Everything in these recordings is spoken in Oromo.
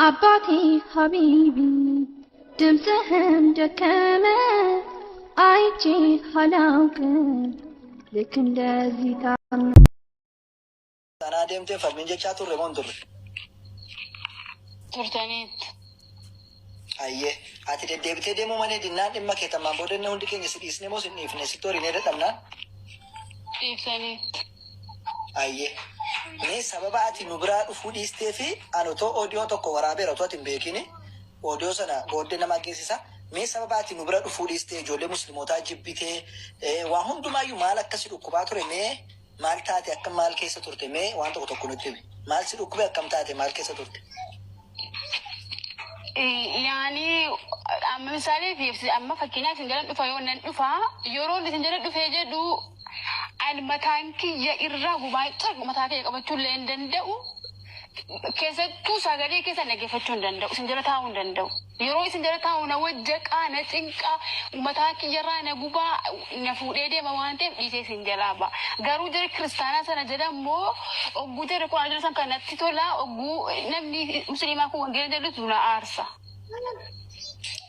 አባቴ ሀቢቢ ድምፅህም ደከመ አይቼ አላውቅም ልክ እንደዚህ ታመ Sanaa deemtee falmiin jechaa turre moo hin turre? Turtaniitti. Ayyee. Ati deddeebitee deemuu malee dinnaan dhimma kee tammaan booda inni hundi keenya si dhiisne moo si hin dhiifne sitti horinee dadhabnaan? Dhiiftaniitti. Ayyee. Mee sababa ati nu biraa dhufuu dhiistee fi ani otoo oodiyoo tokko waraabeera otoo ati hin beekini oodiyoo sana booddee nama geessisa. Mee sababa ati nu bira dhufuu dhiistee ijoollee muslimootaa jibbitee waa hundumaayyuu maal akka si dhukkubaa ture mee maal taate akka maal keessa turte mee waan tokko tokko nutti himi. Maal si dhukkube akkam taate maal keessa turte? Yaani amma misaaleef amma fakkeenyaaf isin jala dhufa yoo nan dhufa yeroo isin jala dhufee jedhu ani mataan kiyya irraa gubaa mataa kiyya qabachuu illee hin danda'u. Keessattuu sagalee keessan dhaggeeffachuu hin danda'u. Isin jala taa'uu hin danda'u. Yeroo isin jala taa'u na wajjaqaa, na cinqaa, mataa kiyyarraa na gubaa, na fuudhee deema waan ta'eef dhiisee isin jalaa ba'a. Garuu jara kiristaanaa sana jala immoo ogguu jara quraana jala san kan natti tola ogguu namni musliimaa kun wangeela jedhutu na aarsa.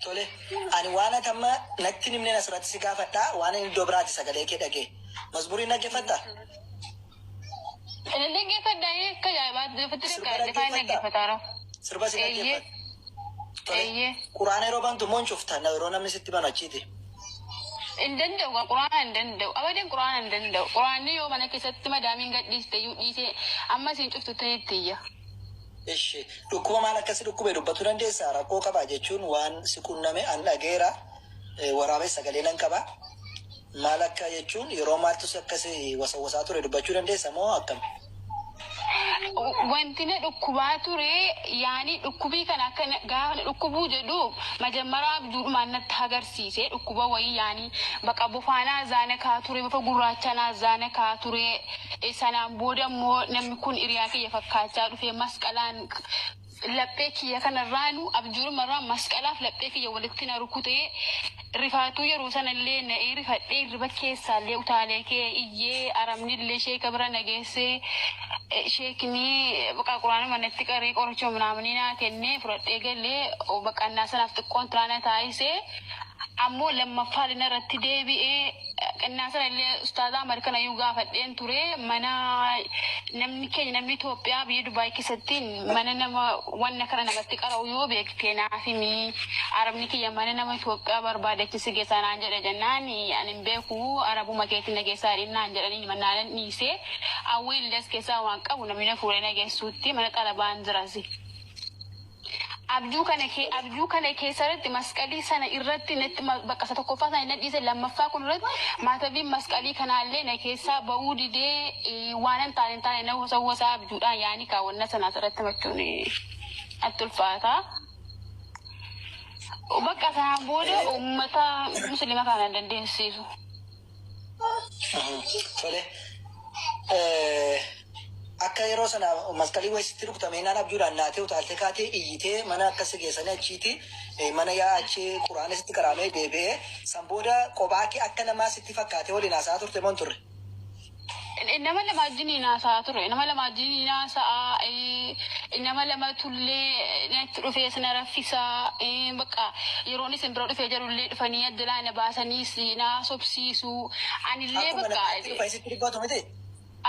Tole, ani waan ati amma natti hin himneen asirratti si gaafadha. Waan inni iddoo biraati sagalee kee dhagee. Mazmurii dhaggeeffattaa? Inni dhaggeeffadha akka ajaa'ibaatti Sirba dhaggeeffata dhaggeeffattaa? dhaggeeffataara. Sirba si Eeyyee. dhaggeeffatta? Tole, Eeyyee. quraana yeroo bantu immoo hin cufta yeroo namni sitti banu achiiti. Hin danda'u quraana hin danda'u. Abadan quraana hin danda'u. Quraanni yoo mana keessatti madaamiin gadhiiste iyyuu dhiisee amma isin cuftu ta'etti iyya. Ishi dhukkuba maal akkasi dhukkube dubbachuu dandeessaa? Rakkoo qaba jechuun waan si qunname an dhageera waraabes sagalee nan qaba. Maal akka jechuun yeroo maaltu si akkasi wasawwasaa ture dubbachuu dandeessa moo akkam? Wanti na dhukkubaa ture yaani dhukkubii kana akka gaafa na dhukkubuu jedhu majammaraa abjuudhumaan natti agarsiise dhukkuba wayii yaani baqa bofaanaa zaana kaa ture bofa gurraachanaa zaana kaa ture sanaan booda immoo namni kun hiriyaa kiyya fakkaachaa dhufee masqalaan laphee kiyya kanarraanu abjuudhumarraa masqalaaf laphee kiyya walitti na rukutee rifaatuu yeroo sanallee na'ee rifadhee hirriba keessaallee utaalee kee iyyee arabnillee sheeka bira na geessee sheekni baqa quraana manatti qaree qoricha minaaminii naa kennee fudhadhee galee baqannaa sanaaf xiqqoon tiraana taasisee ammoo lammaffaa lina irratti deebi'ee qinnaa sana illee ustaazaa Ahmad kana iyyuu gaafadheen ture mana namni keenya namni Itoophiyaa biyya Dubaay keessatti mana nama wanna kana namatti qara'u yoo beekte naaf himi arabni kiyya mana nama Itoophiyaa barbaadachi si geessaa naan jedhe jennaan ani hin beeku arabuma keetti na geessaa naan jedhanii mannaan dhiisee awwee illee as keessaa waan qabu namni na fuudhee na geessuutti mana xalabaan jirasi. Abjuu kana kee abjuu kana keessatti masqalii sana irratti natti bakka isa tokkoffaa sana na dhiise lammaffaa kun irratti maatabiin masqalii kanaallee na keessaa ba'uu didee waan hin taane hin taane na wasawwasaa abjuudhaan yaani kaawwanna sana asirratti machuun natti ulfaata. Bakka sanaan booda uummata musliima kana hin dandeessisu. Tole. Akka yeroo sana masqalii wayii sitti rukutamee naan abjuudhaan naatee utaaltee kaatee iyyitee mana akkas geessanii achiiti mana yaa achi quraana sitti qaraamee deebi'ee san booda kophaa kee akka namaa sitti fakkaatee waliin haasa'aa turte moo hin turre? Nama lama wajjin haasa'aa ture. Nama lama wajjin haasa'aa. Nama lamatullee natti dhufee sana raffisaa. Bakka yeroon isin bira dhufee jirullee dhufanii addalaa na baasaniis na sobsiisu. Anillee Akkuma bakka namaatti dhufanii sitti dubbatu miti?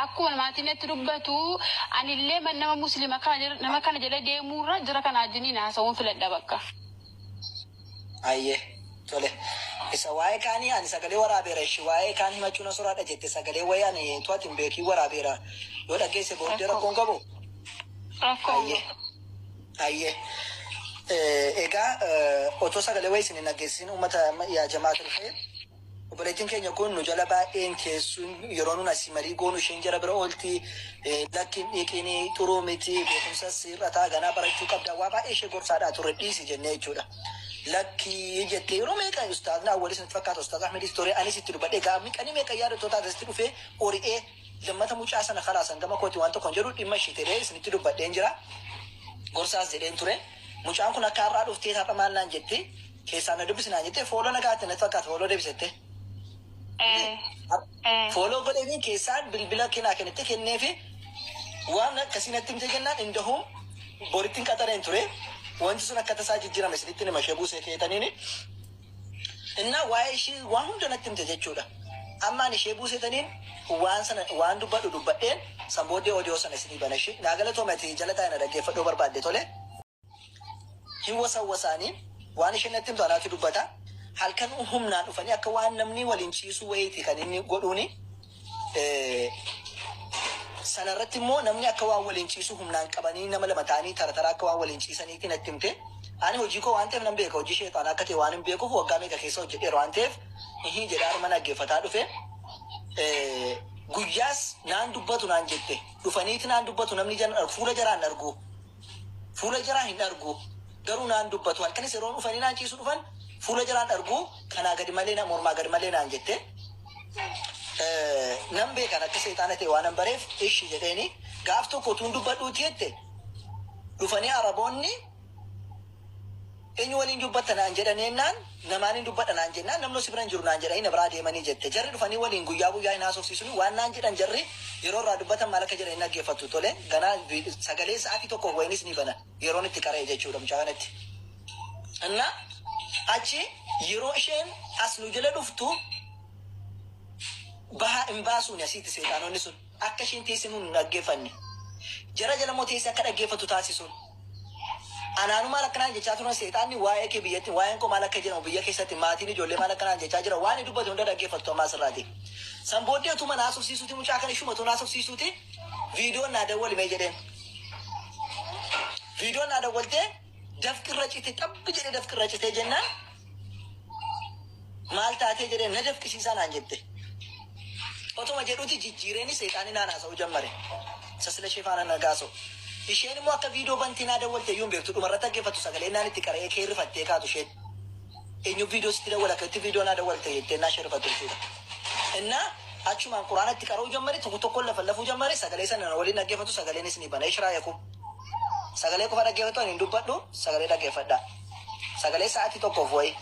Akkuma namaatiin natti dubbatu anillee nama musliima kana nama kana jala deemuurra jira kana wajjin haasa'uun filadha bakka. Ayyee tole. Isa waa'ee kaanii ani sagalee waraabeera ishee waa'ee kaan himachuu na soraadha jette sagalee wayii ani to'ati hin beekiin waraabeera yoo dhaggeesse booddee rakkoon qabu. Rakkoo. Ayyee. Ayyee. Egaa otoo sagalee wayii isin hin dhaggeessin uummata yaa jamaatul khayr. Obboleettiin keenya kun nu jala baay'een teessuun yeroo nun asii marii goonu isheen jara bira oolti lakkiin dhiiqiin xuruu miti beekumsa sirrataa ganaa barachuu qabda waa baay'ee ishee gorsaadhaa turre dhiisi jennee jechuudha. Lakkii jettee yeroo meeqa ustaazni awwalis natti fakkaata ustaaz Ahmedis ture anis itti dubbadhe gaafni qanii meeqa yaadatoo taate asitti dhufee ori'ee lammata mucaa sana kalaasan gama kooti waan tokko hin jedhu dhimma ishee ta'ee isinitti dubbadheen jira. Gorsaas jedheen ture. Mucaan kun akka har'aa dhuftee har'a maal naan jetti keessaan na dubbisi naan jettee follow na gaatte natti fakkaata follow deebisette. Follow godhanii keessaan bilbila kennaa kennitte kenneefi waan akkasii natti himte jennaan indahuun borittiin qaxareen ture. Wanti sun akka tasaa jijjiirame isinitti hima ishee buusee keetaniini. Innaa waa'ee ishii waan hunda natti himte jechuudha. Amma ani ishee buusetaniin waan sana waan dubbadhu dubbadheen san booddee odiyoo sana isinii bana ishee. Naa galatoomati jala taa'e na dhaggeeffadhuu barbaadde tole. Hin wasawwasaanii waan isheen natti himtu anaatu dubbata. Halkan humnaan dhufanii akka waan namni waliin ciisuu wayiiti kan inni godhuuni. Sanarratti immoo namni akka waan waliin ciisuu humnaan qabanii nama lama ta'anii tara tara akka waan waliin ciisaniitti natti himte. Ani hojii koo waan ta'eef nan beeka, hojii sheexaanaa akka ta'e waan hin beekuuf waggaa meeqa keessa hojjedheera waan ta'eef ihii jedhaa harma dhaggeeffataa dhufe. Guyyaas naan dubbatu naan jette, dhufaniiti naan dubbatu, namni fuula jaraan argu. Fuula jaraa hin argu, garuu naan dubbatu, halkanis yeroo dhufanii naan ciisuu dhufan fuula jaraan argu, kanaa gadi malee mormaa gadi malee naan jette. Nan beekan akka seexaana ta'e waan nan bareef ishi jedheeni gaaf tokko utuun dubbadhuuti jette dhufanii Araboonni eenyu waliin dubbatta naan jedhanii namaan hin dubbadha naan jennaan, namni si bira hin jiru naan jedhanii na biraa deemanii jette. Jarri dhufanii waliin guyyaa guyyaa hin haasofsiisuni waan naan jedhan, jarri yeroo irraa dubbatan maal akka jedhan hin dhaggeeffattu tole. Ganaa sagalee sa'aatii tokko wayinis ni bana yeroon itti qara'e jechuudha mucaa kanatti. Inna achi yeroo isheen as nu jala dhuftu bahaa hin baasuuni asitti seexaanonni sun akka isheen teessee nu hin dhaggeeffanne. Jara jala immoo teessee akka dhaggeeffattu taasisuun. Anaanu maal akkanaan jechaa turan seexaanni waa'ee kee biyyatti, waa'een koo maal akka jedhamu biyya keessatti maatiin ijoollee maal akkanaan jechaa jira, waan inni dubbatu hunda dhaggeeffattu ammaa asirraati. San booddee utuma naasofsiisuuti mucaa kana ishuma utuu naasofsiisuuti viidiyoon naa dawwalimee jedheen. Viidiyoon naa dawwaltee dafqirra cite, xabbi jedhee dafqirra citee jennaan maal taatee jedheen, na dafqisiisaa naan jette. Otuma jedhuti jijjiireeni seexaanni naan haasa'uu jammare. Isa sila ishee faana nagaa haasa'u. Isheen immoo akka viidiyoo bantii naa dawwalte iyyuu hin beektu, dhumarratti dhaggeeffattu sagalee naan itti qara'ee kee rifattee kaatu isheen. Eenyu viidiyoo sitti dawwala, akkamitti viidiyoo naa dawwalte jettee naa ishee rifattu jechuudha. Innaa achumaan quraana itti qara'uu jammare, tokko tokkoon lafa lafuu jammare, sagalee sana waliin dhaggeeffatu, sagaleenis ni bana. Ishiraa yakum. Sagalee qofa dhaggeeffatu, ani hin dubbadhu, sagalee dhaggeeffadha. Sagalee sa'aatii tokkoof wayi.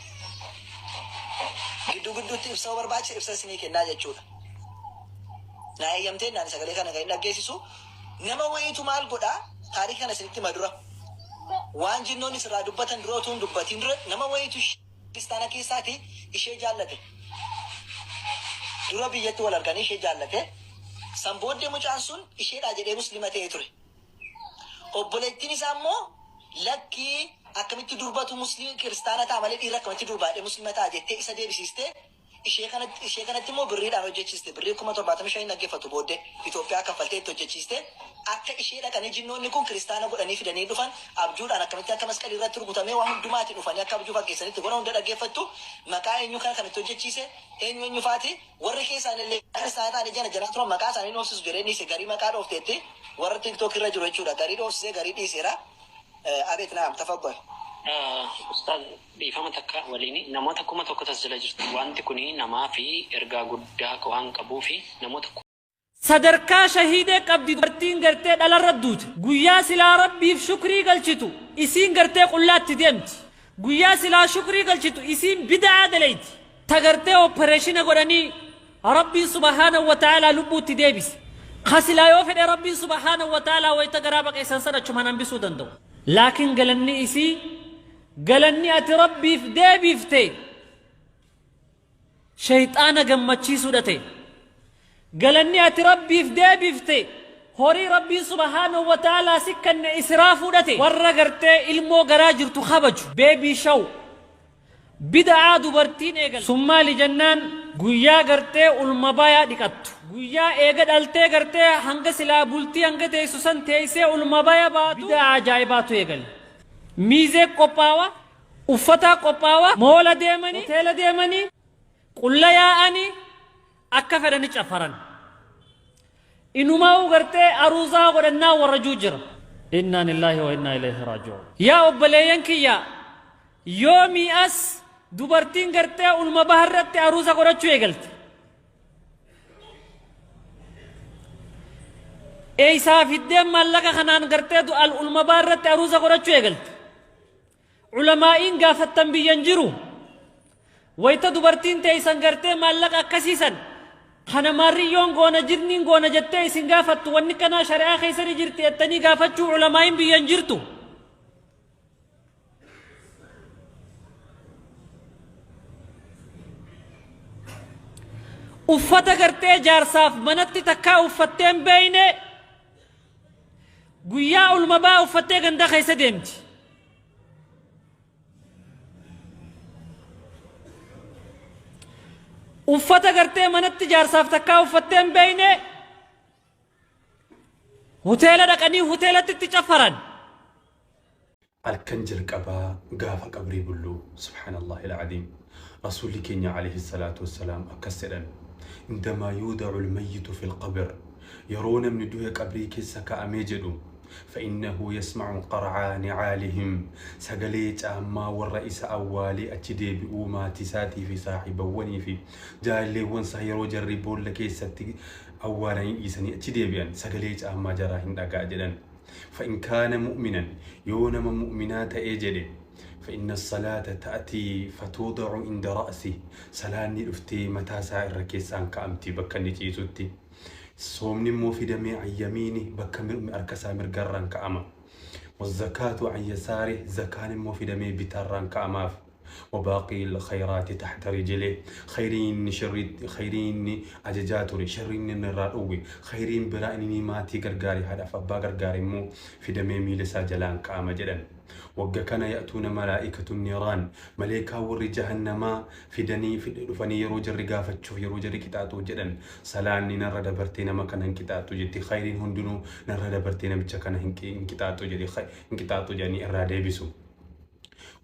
Gidduu gidduutti ibsa barbaachisa ibsa isinii kennaa jechuudha. Naa eeyyamtee naan sagalee kana kan hin dhaggeessisu. Nama wayiitu maal godhaa, taarikii kana isinitti hima dura. Waan jinnoonni sirraa dubbatan dura utuu hin dubbatiin dura nama wayiitu kiristaana keessaati ishee jaallate. Dura biyyatti wal arganii ishee jaallate. San booddee mucaan sun isheedhaa jedhee muslima ta'ee ture. Obboleettiin isaa immoo lakkii, akkamitti durbatu musliima kiristaana ta'a malee dhiirri akkamitti durbaadhee muslima ta'a jettee isa deebisiistee ishee kanatti immoo birriidhaan hojjechiiste, birrii 75,000 dhaggeeffatu booddee Itoophiyaa kaffaltee itti hojjechiiste. Akka ishee dhaqanii jinnoonni kun kiristaana godhanii fidanii dhufan, abjuudhaan akkamitti akka masqalii irratti rukutamee waan hundumaati dhufanii akka abjuu fakkeessanitti godha hunda dhaggeeffattu. Maqaa eenyu kana kan itti hojjechiise eenyu eenyu faati, warri keessaan illee kiristaana ta'anii jana janaa turan maqaa isaanii dhoofsisu jedhee dhiise, garii maqaa dhoofteetti warra TikTok irra jiru jechuudha, garii dhoofsisee garii dhiiseera. Abeet, naam, tafaddal. Ustaaz, dhiifama takka waliin, namoota 1000 tas jala jirtu. Wanti kun namaa fi ergaa guddaa waan qabuu fi namoota Sadarkaa shahiidee qabdi dubartiin gartee dhalarra duute. Guyyaa silaa Rabbiif shukrii galchitu isiin gartee qullaatti deemti. Guyyaa silaa shukrii galchitu isiin bida'aa daleeyti. Ta gartee operation godhanii Rabbiin subhaanahu wa ta'aalaa lubbuutti deebise. Ka silaa yoo fedhe Rabbiin subhaanahu wa ta'aalaa wayita garaa baqeessan san achumaan hambisuu danda'u. Laakiin galanni isii, galanni ati Rabbiif deebifte shayxaana gammachiisuudha ta'e. Galanni ati Rabbiif deebifte horii Rabbiin subhaanahu wa ta'aalaa si kenne israafuudha ta'e. Warra gartee ilmoo garaa jirtu kabaju, baby shower. Bida'aa dubartiin eegalte. Sun maali jennaan, guyyaa gartee ulma bayaa dhiqattu. Guyyaa eega dhaltee gartee hanga silaa bultii hanga teessu san teessee ulma baya baatu, bida'aa ajaa'ibaatu eegale. Miizee qophaawa, uffataa qophaawa, mall deemanii, hoteela deemanii, qulla yaa'anii akka fedhani cafaran. Inumaa'uu gartee aruuzaa godhannaa warra juu jira. Innaa lillaahi wa innaa ilayhi raaji'uun. Yaa obboleeyyan kiyya, yoomii as dubartiin gartee ulma baharratti aruuza godhachuu eegalte? Eeysaa fiddeen maallaqa kanaan gartee ulma baharratti aruuza godhachuu eegalte? Ulamaa'iin gaafattan biyyan jiru. Wayita dubartiin teessan gartee maallaqa akkasiisan kana maarriyyoon goona jirniin goona jettee isin gaafattu, wanni kanaa shari'aa keessanii jirti jettanii gaafachuu ulamaa'iin biyyan jirtu. Uffata gartee jaarsaaf manatti takkaa uffattee hin beeyne guyyaa ulmabaa uffattee ganda keessa deemti. Uffata gartee manatti jaarsaaf takkaa uffattee hin beeyne hoteela dhaqanii hoteelatti itti caffaran. Halkan jalqabaa gaafa qabrii bullu, subhaanallahi alcadiim. Rasuulli keenya alayhi salaatu wassalaam akkas jedhan: indamaa yuudacu almayyitu fi lqabr, yeroo namni du'e qabrii keessa kaa'amee jedhu, فإنه يسمع قرع نعالهم, sagalee caammaa warra isa awwaalee achi deebi'uu, maatii isaatii fi saaxibawwanii fi jaalleewwan isaa, yeroo jarri boolla keessatti awwaalanii dhiisanii achi deebi'an sagalee caammaa jaraa hin dhagaa jedhan. فإن كان مؤمنا, yoo nama mu'minaa ta'ee jedhe, فإن الصلاة تأتي فتوضع عند رأسه, salaanni dhuftee mataa isaa irra keessaan ka'amti bakka inni ciisutti. Soomni immoo fidamee عن يمينه, bakka harka isaa mirgarraan ka'ama. والزكاة عن يساره, zakaan immoo fidamee bitaarraan ka'amaaf. وباقي الخيرات تحت رجله, khayriin sharri, khayriin ajajaa ture, sharriin inni irraa dhowwe, khayriin biraa inni maatii gargaare, haadhaaf abbaa gargaare immoo fidamee miila isaa jalaan ka'ama jedhan. Wagga kana يأتون ملائكة النيران, maleekaa warri jahannamaa fidanii dhufanii yeroo jarri gaafachuuf, yeroo jarri qixaaxuu jedhan, salaanni narra dabartee nama kana hin qixaaxu jetti, khayriin hundinuu narra dabartee namicha kana hin qixaaxu jedhe, hin qixaaxu jedhanii irraa deebisu.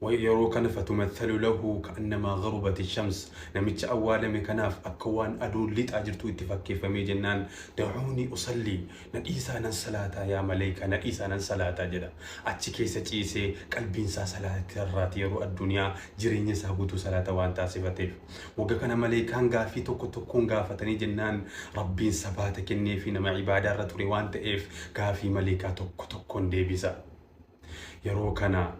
Yeroo kana فتمثل له كأنما غربت الشمس, namicha awwaalame kanaaf akka waan aduun lixaa jirtu itti fakkeeffamee jennaan, دعوني أصلي, na dhiisaa nan salaataa, yaa maleeykaa, na dhiisaa nan salaataa jedha. Achi keessa ciisee qalbiin isaa salaatatti rarraati, yeroo addunyaa jireenya isaa guutuu salaata waan taasifateef. Wagga kana maleeykaan gaafii tokko tokkoon gaafatanii jennaan, rabbiin sabaata kenneefi nama ibaadaarra ture waan ta'eef gaafii maleekaa tokko tokkoon deebisa. Yeroo kana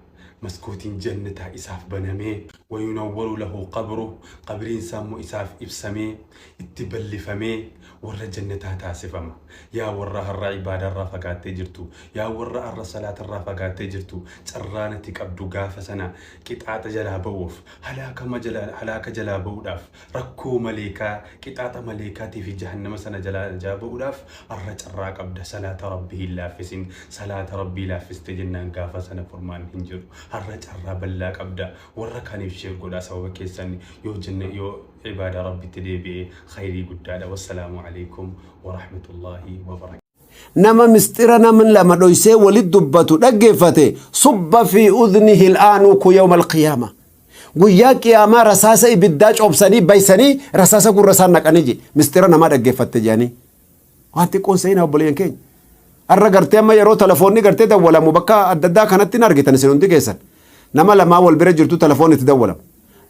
maskootiin jannataa isaaf banamee, وينور له قبره, qabriin isaa immoo isaaf ibsamee itti bal'ifamee warra jannataa taasifama. Yaa warra har'a ibaadaarraa fagaattee jirtu, yaa warra har'a salaatarraa fagaattee jirtu, carraan ati qabdu gaafa sana qixaaxa jalaa ba'uuf, halaaka jalaa ba'uudhaaf, rakkoo maleekaa, qixaaxa maleekaatii fi jahannama sana jalaa ba'uudhaaf har'a carraa qabda. Salaata rabbii hin laaffisin. Salaata rabbii laaffiste jennaan gaafa sana furmaan hin jiru. Har'a carraa bal'aa qabda. Warra kaaniif share godhaa. Sababa keessan yoo jenne, yoo ibaadaa rabbitti deebi'e khayrii guddaadha. والسلام عليكم ورحمة الله وبركاته. Nama mistira namni lama dhoysee walit dubbatu dhaggeeffate, صب في أذنه الآنوك يوم القيامة, guyyaa qiyaamaa rasaasa ibiddaa coobsanii baysanii rasaasa gurra isaan naqanii je mistira namaa dhaggeeffatte jedhanii. Waan xiqqoon seenaa, obboleeyyan keenya. Har'a gartee amma yeroo telefoonni gartee dawwalamu bakka adda addaa kanatti hin argitan isin hundi keessan. Nama lamaa wal bira jirtu telefoon itti dawwalamu.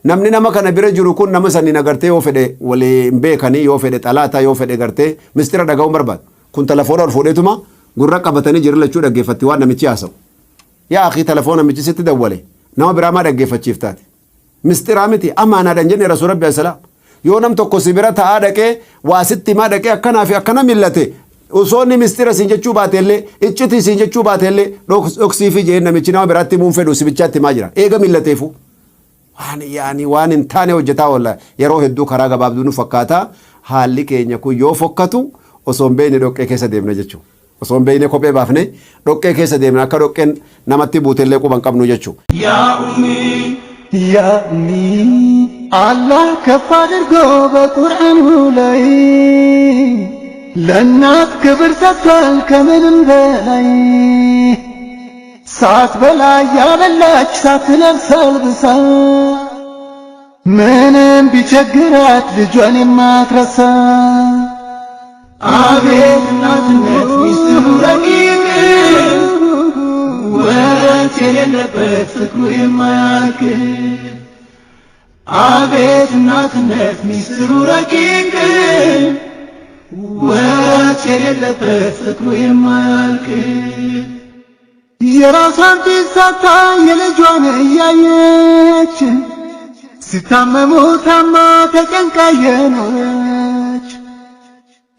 Namni nama kana bira jiru kun nama saniin agartee yoo fedhe walii hin beekanii, yoo fedhe xalaataa, yoo fedhe gartee mistira dhaga'uun barbaadu. Kun telefoona ol fuudheetuma gurra qabatanii jiru lachuu dhaggeeffatti waan namichi haasa'u. Yaa akii, telefoona namichi sitti dawwale nama biraa maa dhaggeeffachiiftaati? Mistiraa miti, amaanaadhaan jenne rasuul rabbi salaam. Yoo nam tokko si bira ta'aa dhaqee waa sitti himaa dhaqee akkanaa fi akkana millate, osoo inni mistira siin jechuu baatellee, iccitii siin jechuu baatellee, dhoksii fi jeen namichi nama biraatti himuun fedhu si bichaatti himaa jira. Eega millateefu. Waan yaani waan hin taane hojjetaa oolla. Yeroo hedduu karaa gabaabduu nu fakkaata. Haalli keenya kun yoo fokkatu osoo hin beekne dhoqqee keessa deemna jechuudha. Osoo hin beekne kophee baafne dhoqqee keessa deemna, akka dhoqqeen namatti buutellee quba hin qabnu jechuudha. يا أمي يا أمي, አላህ ከፍ አድርጎ በቁርአኑ ላይ ለእናት ክብር ሰጥቷል ከምንም በላይ። ሳትበላ ያበላች፣ ሳትለብስ አልብሳ፣ ምንም ቢቸግራት ልጇን የማትረሳ። አቤት እናትነት ሚስጥሩ ረቂቅ፣ ወረት የሌለበት ፍቅሩ የማያልቅ። አቤት እናትነት ሚስጥሩ ረቂቅ፣ ወረት የሌለበት ፍቅሩ የማያልቅ። የራሷን ፊት ሳታ የልጇን እያየች፣ ሲታመሙ ታማ ተጨንቃ የኖረች፣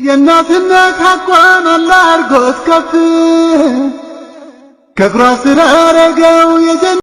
የእናትነት ሐቋን አላህ አርጎት ከፍ፣ ከእግሯ ስር አረገው የጀነት